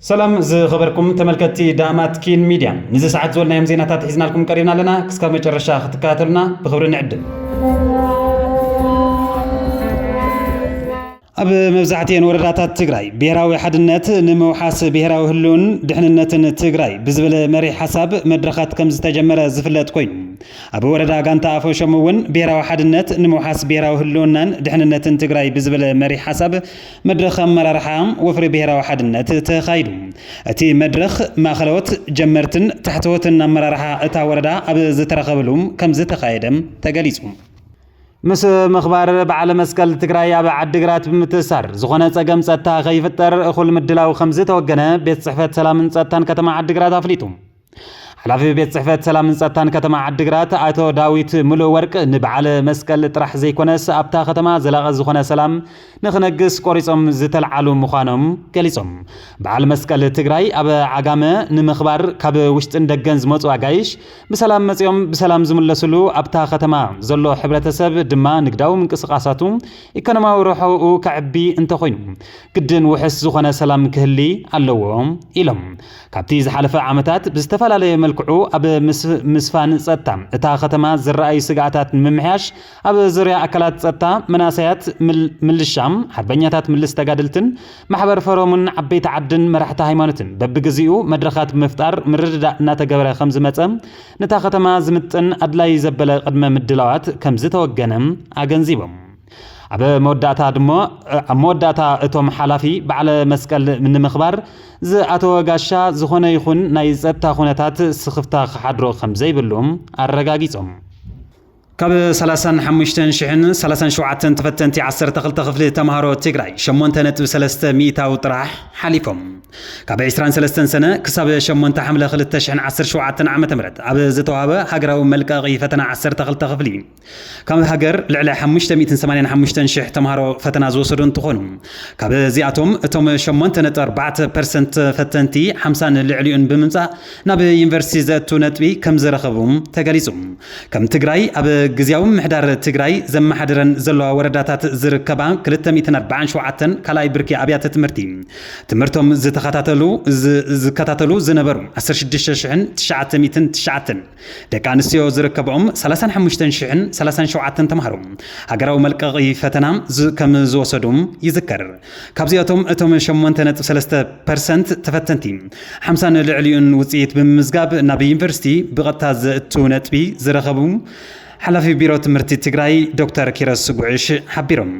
ሰላም ዝኸበርኩም ተመልከትቲ ዳማት ኪን ሚድያ፣ ንዚ ሰዓት ዝበልናዮም ዜናታት ሒዝናልኩም ቀሪብና ኣለና። ክስካብ መጨረሻ ክትከታተሉና ብኽብሪ ንዕድም። ኣብ መብዛሕትኤን ወረዳታት ትግራይ ብሄራዊ ሓድነት ንምውሓስ ብሄራዊ ህልውን ድሕንነትን ትግራይ ብዝብል መሪሕ ሓሳብ መድረኻት ከም ዝተጀመረ ዝፍለጥ ኮይኑ፣ ኣብ ወረዳ ጋንታ ኣፈሸሙ እውን ብሄራዊ ሓድነት ንምውሓስ ብሄራዊ ህልውናን ድሕንነትን ትግራይ ብዝብል መሪሕ ሓሳብ መድረኽ ኣመራርሓ ወፍሪ ብሄራዊ ሓድነት ተኻይዱ። እቲ መድረኽ ማእኸለዎት፣ ጀመርትን ታሕተዎትን ኣመራርሓ እታ ወረዳ ኣብ ዝተረኸብሉ ከም ዝተኻየደ ተገሊጹ። ምስ ምኽባር በዓለ መስቀል ትግራይ ኣብ ዓዲግራት ብምትእሳር ዝኾነ ጸገም ጸጥታ ከይፍጠር እኹል ምድላው ከም ዝተወገነ ቤት ጽሕፈት ሰላምን ጸጥታን ከተማ ዓዲግራት ኣፍሊጡ። ሓላፊ ቤት ጽሕፈት ሰላምን ጸጥታን ከተማ ዓዲግራት ኣቶ ዳዊት ሙሉእ ወርቅ ንበዓለ መስቀል ጥራሕ ዘይኮነስ ኣብታ ከተማ ዘላቒ ዝኾነ ሰላም ንኽነግስ ቆሪጾም ዝተልዓሉ ምዃኖም ገሊጾም። በዓል መስቀል ትግራይ ኣብ ዓጋመ ንምኽባር ካብ ውሽጥን ደገን ዝመጹ ኣጋይሽ ብሰላም መጺኦም ብሰላም ዝምለስሉ፣ ኣብታ ከተማ ዘሎ ሕብረተሰብ ድማ ንግዳዊ ምንቅስቓሳቱ፣ ኢኮኖሚያዊ ረብሓኡ ከዕቢ እንተኾይኑ ግድን ውሕስ ዝኾነ ሰላም ክህሊ ኣለዎ ኢሎም። ካብቲ ዝሓለፈ ዓመታት ብዝተፈላለየ መልክዑ ኣብ ምስ-፣ ምስፋን ጸጥታ እታ ከተማ ዝረኣዩ ስግኣታት ንምምሕያሽ ኣብ ዙርያ ኣካላት ጸጥታ፣ መናእሰያት፣ ምል-፣ ምልሻ፣ ሓርበኛታት ምልስ ተጋደልትን ማሕበር ፈረሙን ዓበይቲ ዓድን መራሕቲ ሃይማኖትን በብግዜኡ መድረኻት ብምፍጣር ምርድዳእ እናተገበረ ከም ዝመጸ፣ ነታ ከተማ ዝምጥን ኣድላዪ ዘበለ ቅድመ ምድላዋት ከም ዝተወገነ ኣገንዚቦም። ኣብ መወዳእታ ድሞ-፣ ኣብ መወዳእታ እቶም ሓላፊ በዓለ መስቀል ንምኽባር ዝኣተወ ጋሻ ዝኾነ ይኹን ናይ ጸጥታ ኩነታት ስኽፍታ ክሓድሮ ከም ዘይብሉ ኣረጋጊጾም። ካብ ሰላሳን ሓሙሽተን ሽሕን ሰላሳን ሸውዓተን ተፈተንቲ ዓሰርተ ክልተ ክፍሊ ተምሃሮ ትግራይ ሸሞንተ ነጥቢ ሰለስተ ሚእታዊ ጥራሕ ሓሊፎም። ካብ ዕስራን ሰለስተን ሰነ ክሳብ ሸሞንተ ሓምለ ክልተ ሽሕን ዓሰርተ ሸውዓተን ዓመተ ምህረት ኣብ ዝተዋህበ ሃገራዊ መልቀቒ ፈተና ዓሰርተ ክልተ ክፍሊ፣ ካብ ሃገር ልዕሊ ሓሙሽተ ሚእትን ሰማንያን ሓሙሽተን ሽሕ ተምሃሮ ፈተና ዝወሰዱ እንትኾኑ፣ ካብ እዚኣቶም እቶም ሸሞንተ ነጥቢ ኣርባዕተ ፐርሰንት ፈተንቲ ሓምሳን ልዕሊኡን ብምምጻእ ናብ ዩኒቨርሲቲ ዘእቱ ነጥቢ ከም ዝረኸቡ ተገሊጹ። ከም ትግራይ ኣብ ግዝያዊ ምምሕዳር ትግራይ ዘመሓድረን ዘለዋ ወረዳታት ዝርከባ ክልተ ሚእትን ኣርባዓን ሸውዓተን ካልኣይ ብርኪ ኣብያተ ትምህርቲ ትምህርቶም ዝተኸታተሉ፣ ዝ-፣ ዝከታተሉ ዝነበሩ ዓሰርተ ሽዱሽተ ሽሕን ትሽዓተ ሚእትን ትሽዓተን ደቂ ኣንስትዮ ዝርከብኦም ሰላሳን ሓሙሽተን ሽሕን ሰላሳን ሸውዓተን ተምሃሮ ሃገራዊ መልቀቒ ፈተና ዝ-፣ ከም ዝወሰዱ ይዝከር። ካብዚኣቶም እቶም ሸሞንተ ነጥቢ ሰለስተ ፐርሰንት ተፈተንቲ ሓምሳን ልዕሊኡን ውፅኢት ብምምዝጋብ ናብ ዩኒቨርሲቲ ብቐጥታ ዘእቱ ነጥቢ ዝረኸቡ ሓላፊ ቢሮ ትምህርቲ ትግራይ ዶክተር ኪሮስ ጉዕሽ ሓቢሮም።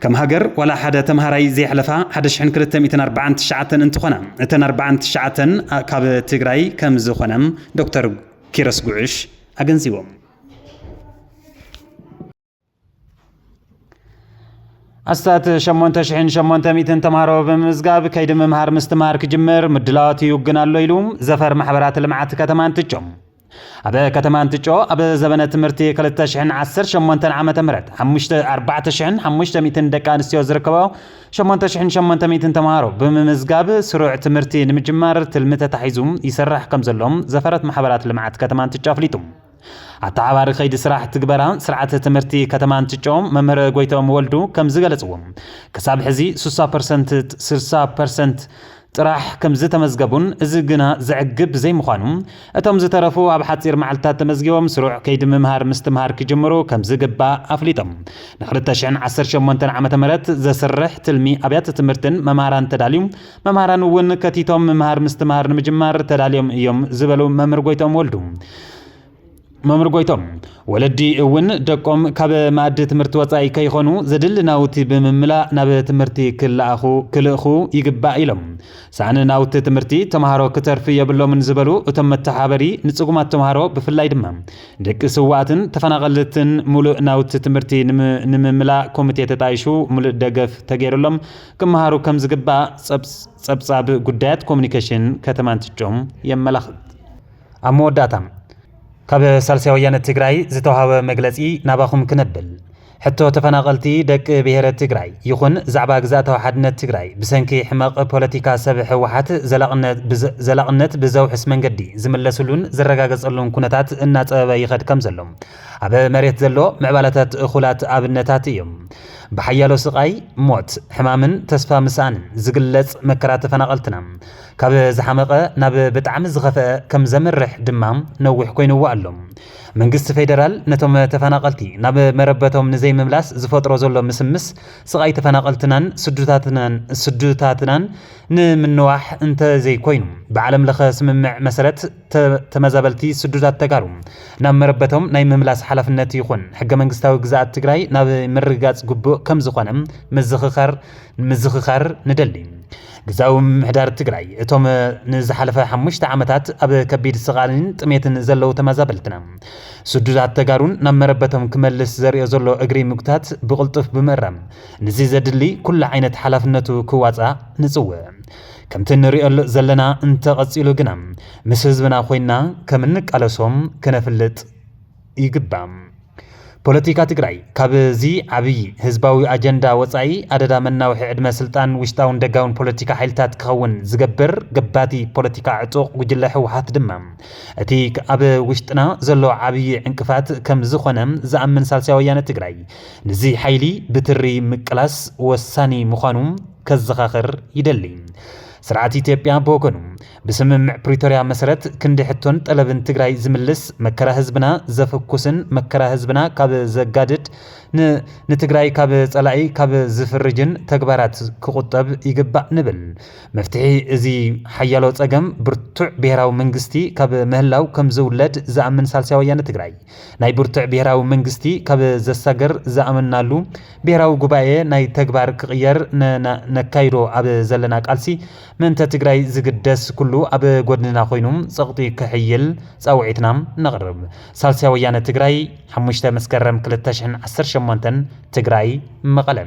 ከም ሃገር ዋላ ሓደ ተምሃራይ ዘየሕለፋ ሓደ ሽሕን ክልተ ሚእትን ኣርባዓን ትሽዓተን እንትኾና፣ እተን ኣርባዓን ትሽዓተን ካብ ትግራይ ከም ዝኾነ ዶክተር ኪሮስ ጉዕሽ ኣገንዚቦም። ኣስታት ሸሞንተ ሽሕን ሸሞንተ ሚእትን ተምሃሮ ብምምዝጋብ ከይዲ ምምሃር ምስትምሃር ክጅምር ምድላዋት ይውግን ኣሎ ኢሉ ዘፈር ማሕበራት ልምዓት ከተማ እንትጮ። ኣብ ከተማ እንትጮ ኣብ ዘበነ ትምህርቲ ክልተ ሽሕን ዓሰርተ ሸሞንተን ዓመተ ምህረት ሓሙሽተ፣ ኣርባዕተ ሽሕን ሓሙሽተ ሚእትን ደቂ ኣንስትዮ ዝርከቦ ሸሞንተ ሽሕን ሸሞንተ ሚእትን ተምሃሮ ብምምዝጋብ ስሩዕ ትምህርቲ ንምጅማር ትልሚ ተታሒዙ ይስራሕ ከም ዘሎ ዘፈረት ማሕበራት ልምዓት ከተማ እንትጮ ኣፍሊጡ። ኣተሓባሪ ከይዲ ስራሕ ትግበራ ስርዓተ ትምህርቲ ከተማ እንትጮ መምህር ጎይቶም ወልዱ ከም ዝገለፅዎ፣ ክሳብ ሕዚ ስሳ ፐርሰንት፣ ስሳ ፐርሰንት ጥራሕ ከም ዝተመዝገቡን እዚ ግና ዘዕግብ ዘይምዃኑ፣ እቶም ዝተረፉ ኣብ ሓፂር መዓልታት ተመዝጊቦም ስሩዕ ከይዲ ምምሃር ምስትምሃር ክጅምሩ ከም ዝግባእ ኣፍሊጦም። ን ክልተ ሽሕን ዓሰርተ ሸሞንተን ዓመተ ምህረት ዘስርሕ ትልሚ ኣብያተ ትምህርትን መምሃራን ተዳልዩ፣ መምሃራን እውን ከቲቶም ምምሃር ምስትምሃር ንምጅማር ተዳልዮም እዮም ዝበሉ መምህር ጎይቶም ወልዱ፣ መምህር ጎይቶም፣ ወለዲ እውን ደቆም ካብ መኣዲ ትምህርቲ ወጻኢ ከይኾኑ ዘድሊ ናውቲ ብምምላእ ናብ ትምህርቲ ክለኣኹ፣ ክልእኹ ይግባእ ኢሎም። ሳእኒ ናውቲ ትምህርቲ ተምሃሮ ክተርፊ የብሎምን ዝበሉ እቶም መተሓበሪ፣ ንጽጉማት ተምሃሮ ብፍላይ ድማ ደቂ ስዋኣትን ተፈናቐልትን ሙሉእ ናውቲ ትምህርቲ ንም-፣ ንምምላእ ኮሚቴ ተጣይሹ ሙሉእ ደገፍ ተገይሩሎም ክመሃሩ ከም ዝግባእ ጸብጽ-፣ ጸብጻብ ጉዳያት ኮሙኒኬሽን ከተማ እንትጮም የመላኽት። ኣብ መወዳእታ፣ ካብ ሳልሳይ ወያነ ትግራይ ዝተዋሃበ መግለጺ ናባኹም ክነብል። ሕቶ ተፈናቐልቲ ደቂ ብሄረ ትግራይ ይኹን ዛዕባ ግዝኣታዊ ሓድነት ትግራይ ብሰንኪ ሕመቕ ፖለቲካ ሰብ ህወሓት ዘላቕነት ብዘ-፣ ዘላቕነት ብዘውሕስ መንገዲ ዝምለስሉን ዝረጋገጸሉን ኩነታት እናጸበበ ይኸድ ከም ዘሎ ኣብ መሬት ዘሎ ምዕባለታት እኹላት ኣብነታት እዮም። ብሓያሎ ስቓይ፣ ሞት፣ ሕማምን ተስፋ ምስኣንን ዝግለጽ መከራ ተፈናቐልትና፣ ካብ ዝሓመቐ ናብ ብጣዕሚ ዝኸፍአ ከም ዘምርሕ ድማ ነዊሕ ኮይንዎ ኣሎ። መንግስቲ ፌደራል ነቶም ተፈናቐልቲ ናብ መረበቶም ንዘይምምላስ ዝፈጥሮ ዘሎ ምስምስ፣ ስቓይ ተፈናቐልትናን ስዱታትናን፣ ስዱታትናን ንምንዋሕ እንተዘይኮይኑ፣ ብዓለም ለኸ ስምምዕ መሰረት ተ-፣ ተመዛበልቲ ስዱዳት ተጋሩ ናብ መረበቶም ናይ ምምላስ ሓላፍነት ይኹን ሕገ መንግስታዊ ግዝኣት ትግራይ ናብ ምርግጋጽ ግቡእ ከም ዝኾነ ምዝኽኻር፣ ምዝኽኻር ንደሊ። ግዝኣዊ ምምሕዳር ትግራይ፣ እቶም ንዝሓለፈ ሓሙሽተ ዓመታት ኣብ ከቢድ ስቓይን ጥሜትን ዘለዉ ተመዛበልትና ስዱዳት ተጋሩን ናብ መረበቶም ክመልስ ዘርእዮ ዘሎ እግሪ ምጉታት ብቕልጡፍ ብምእራም፣ ንዚ ዘድሊ ኩሉ ዓይነት ሓላፍነቱ ክዋፃእ ንጽውዕ። ከምቲ ንሪኦ ዘለና እንተቐጺሉ ግና፣ ምስ ህዝብና ኮይና ከም እንቃለሶም ከነፍልጥ ይግባእ። ፖለቲካ ትግራይ ካብዚ ዓብዪ ህዝባዊ ኣጀንዳ ወጻኢ፣ ኣደዳ መናውሒ ዕድመ ስልጣን ውሽጣውን ደጋውን ፖለቲካ ሓይልታት ክኸውን ዝገብር ገባቲ ፖለቲካ ዕጡቕ ጉጅለ ህወሓት ድማ፣ እቲ ኣብ ውሽጥና ዘሎ ዓብዪ ዕንቅፋት ከም ዝኾነ ዝኣምን ሳልሳይ ወያነ ትግራይ፣ ንዚ ሓይሊ ብትሪ ምቅላስ ወሳኒ ምዃኑ ከዘኻኽር ይደሊ። ስርዓት ኢትዮጵያ ብወገኑ፣ ብስምምዕ ፕሪቶርያ መሰረት ክንዲ ሕቶን ጠለብን ትግራይ ዝምልስ፣ መከራ ህዝብና ዘፍኩስን መከራ ህዝብና ካብ ዘጋድድ፣ ን-፣ ንትግራይ ካብ ጸላኢ ካብ ዝፍርጅን ተግባራት ክቑጠብ ይግባእ ንብል። መፍትሒ እዚ ሓያሎ ጸገም ብርቱዕ ብሄራዊ መንግስቲ ካብ ምህላው ከም ዝውለድ ዝኣምን ሳልሳይ ወያነ ትግራይ፣ ናይ ብርቱዕ ብሄራዊ መንግስቲ ካብ ዘሳገር ዝኣመናሉ ብሄራዊ ጉባኤ ናይ ተግባር ክቕየር ነ-፣ ነ-፣ ነካይዶ ኣብ ዘለና ቃልሲ፣ ምእንተ ትግራይ ዝግደስ ኩሉ ኣብ ጎድንና ኮይኑ ጸቕጢ ክሕይል ጻውዒትና ነቕርብ። ሳልሳይ ወያነ ትግራይ፣ ሓሙሽተ መስከረም ክልተ ሽሕን ዓሰርተ ሸሞንተን፣ ትግራይ፣ መቐለ።